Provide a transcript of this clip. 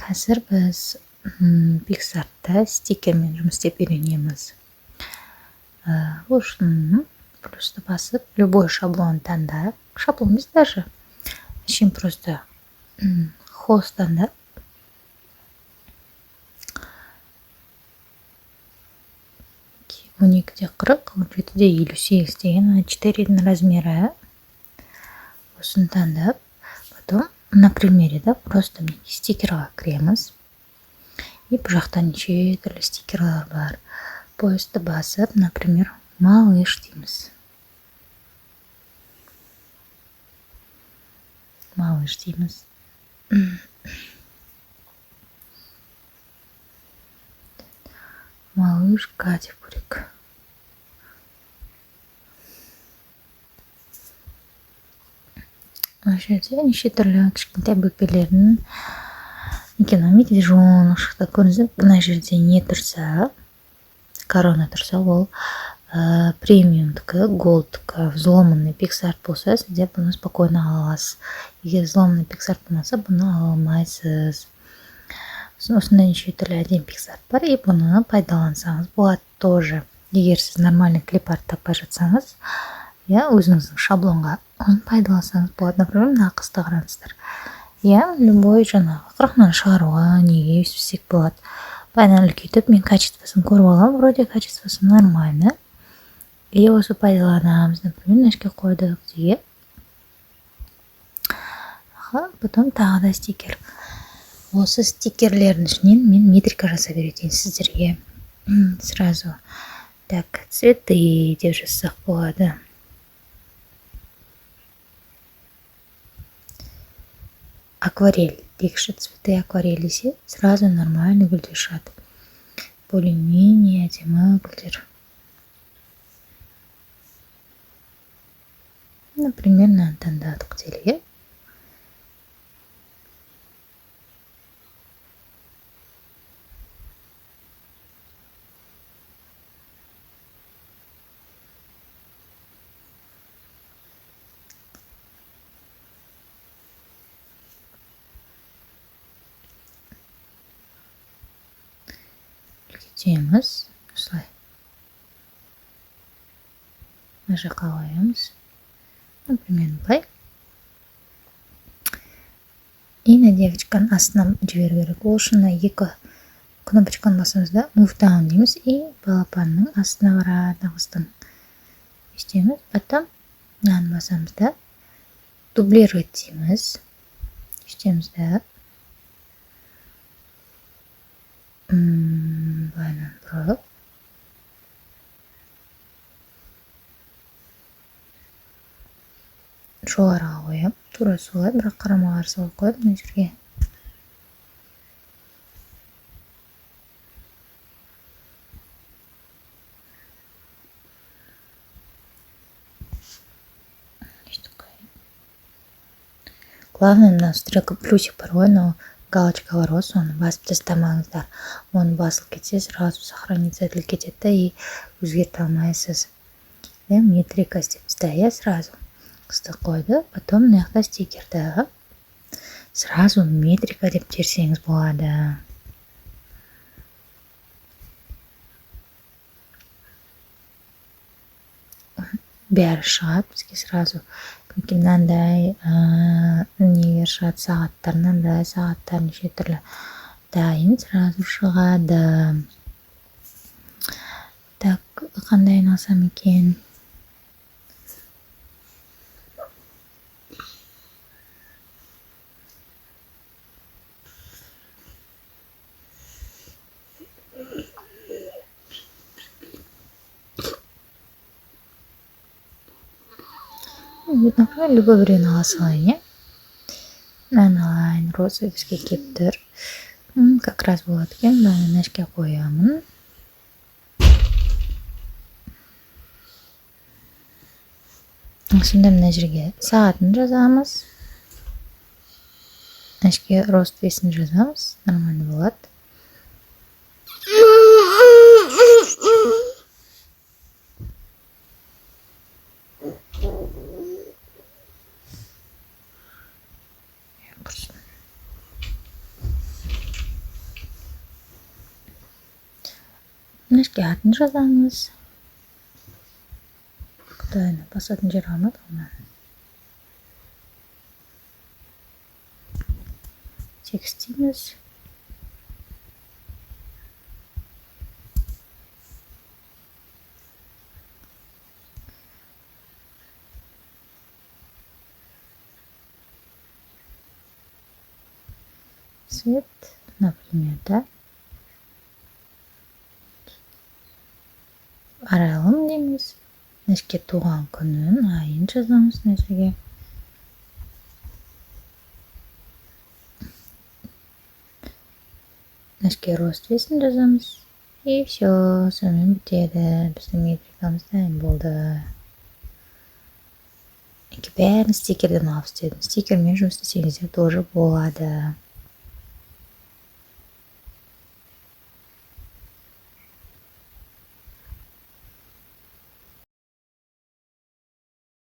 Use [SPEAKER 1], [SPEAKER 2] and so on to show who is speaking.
[SPEAKER 1] Қазір біз PicsArt-та стикермен жұмыс істеп үйренеміз. Ол үшін плюсты басып, любой шаблон таңдап, шаблон емес даже, әшейін просто холст таңдап, 12-де 40, 17-де 58 деген А4-дің размері. Осыны таңдап, потом на примере, да, просто мінекей стикерға кіреміз. И бұл жақта неше түрлі стикерлер бар. Поисты басып, например, малыш дейміз. Малыш дейміз. Малышка деп көрейік. Осы жерде неше түрлі кішкентай бөпелердің, мінекей, мынау медвежонок шықты, көрдіңіз бе? Мына жерде не тұрса, корона тұрса, ол премиумдікі, голдтікі. Взломанный PicsArt болса, сізде бұны спокойно ала аласыз. Егер взломанный PicsArt болмаса, бұны ала алмайсыз. Сосын осындай неше түрлі әдемі PicsArt бар, и бұны пайдалансаңыз болады тоже. Егер сіз нормальный клипарт таппай жатсаңыз, иә, өзіңіздің шаблонға оны пайдалансаңыз болады. Например, мына қызды қараңыздар. Иә, любой жаңағы қырқынан шығаруға, неге өйстсек болады. Баяғыдан үлкейтіп, мен качествосын көріп аламын, вроде качествосы нормально. И осы пайдаланамыз, например, мына жерге қойдық деген. Аха, потом тағы да стикер. Осы стикерлердің ішінен мен метрика жасап үйретейін сіздерге. Сразу. Так, цветы деп жазсақ болады. Акварель дейікші, цветы акварель десе, сразу нормальный гүлдер шығады. Более-менее әдемі гүлдер. Например, мынаны таңдадық делік, иә. Үлкейтеміз осылай, мына жаққа қоямыз, например, былай. И мына девочканың астына жіберу керек. Ол үшін мына екі кнопочканы басамыз да, move down дейміз, и балапанның астына барады қыздың. Өйстеміз, потом мынаны басамыз да, дублировать дейміз, өйстеміз да, былайынан бұрып, жоғарыға қоямын, тура солай, бірақ қарама қарсы қойып қоямын мына жерге. Главное, мына стрелка плюсик бар ғой, мынау галочка бар ғой, соны басып тастамаңыздар. Оны басылып кетсе, сразу сохраниться етіліп кетеді да, и өзгерте алмайсыз. Иә, метрика істеп тастайық, иә, сразу. Қызды қойды, потом мына жақта стикерді сразу метрика деп терсеңіз болады. Бәрі шығады бізге сразу. Мінекей мынандай, нелер шығады, сағаттар, мынандай сағаттар неше түрлі дайын сразу шығады. Так, қандайын алсам екен? Например, любой біреуін ала салайын, иә. Мынаны алайын, розовый бізге келіп тұр. Как раз болады екен, мынаны мына жерге қоямын. Сонда мына жерге сағатын жазамыз. Мына жерге рост весін жазамыз, нормально болады. Жерге атын жазамыз. Құдай, басатын жер қалмады ғой мынаның. Текст дейміз. Цвет, например, да? Арайлым дейміз. Мына жерге туған күнін, айын жазамыз мына жерге. Мына жерге рост, весін жазамыз. И все, сонымен бітеді. Біздің метрикамыз дайын болды. Бәрін стикерден алып істедім. Стикермен жұмыс істесеңіздер тоже болады.